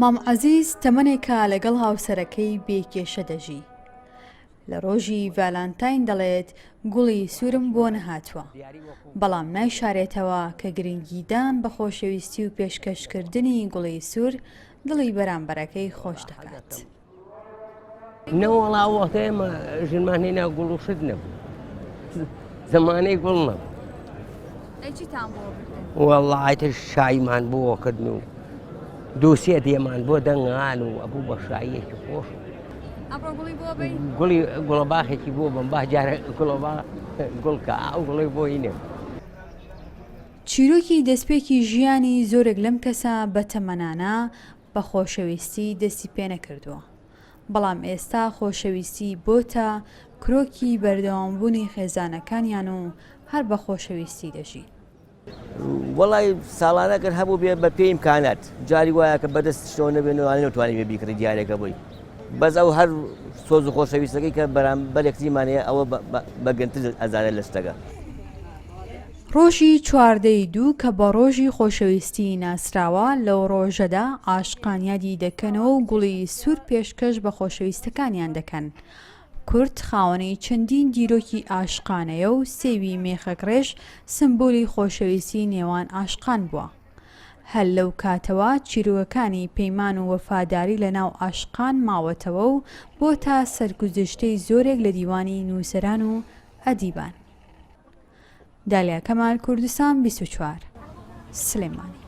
مام عەزیز تەمەنێکە لەگەڵ هاوسەرەکەی بێ کێشە دەژی. لە ڕۆژی ڤالانتاین دەڵێت گوڵی سوورم بۆ نەهاتووە، بەڵام نایشارێتەوە کە گرنگیدان بە خۆشەویستی و پێشکەشکردنی گوڵی سوور دڵی بەرامبەرەکەی خۆش دەکات. نەوەڵا ئەو وەختە ئێمە ژنمان هێنا گوڵ و شت نەبوو زمانەی گوڵ نەبوو وەڵا ئیتر شایمان بۆ کردن و دووسێ دێمان بۆ دەنگان و ئەبوو بە شاییەکی خۆش گوڵی گوڵە باخێکی بۆ بم با جارە گوڵەبا گوڵکە ئەو گوڵی بۆی نەبوو. چیرۆکی دەستپێکی ژیانی زۆرێک لەم کەسە بەتەمەنانە بە خۆشەویستی دەستی پێنەکردووە، بەڵام ئێستا خۆشەویستی بۆتە کرۆکی بەردەوامبوونی خێزانەکانیان و هەر بە خۆشەویستی دەژین. وەڵای ساڵانە گەر هەبوو بێ بە پێی ئیمکانات جاری وایە کە بەدەست شتەوە نەبێ نوانێ نەتوانی بێ بیکڕی دیارێکە بۆی بەس ئەو هەر سۆز و خۆشەویستەکەی کە بەرامبەر یەکتریمان هەیە ئەوە بە گەنتر ئەزانێت لە شتەکە. ڕۆژی چواردەی دوو کە بە ڕۆژی خۆشەویستی ناسراوە، لەو ڕۆژەدا عاشقان یادی دەکەنەوە و گوڵی سوور پێشکەش بە خۆشەویستەکانیان دەکەن. کورد خاوەنی چەندین دیرۆکی عاشقانەیە و سێوی مێخەکڕێژ سمبولی خۆشەویستی نێوان عاشقان بووە. هەر لەو کاتەوە چیرۆکەکانی پەیمان و وەفاداری لە ناو عاشقان ماوەتەوە و بۆتە سەرگوزشتەی زۆرێک لە دیوانی نووسەران و ئەدیبان. دالیا کەمال کوردستان 24 سلێمانی.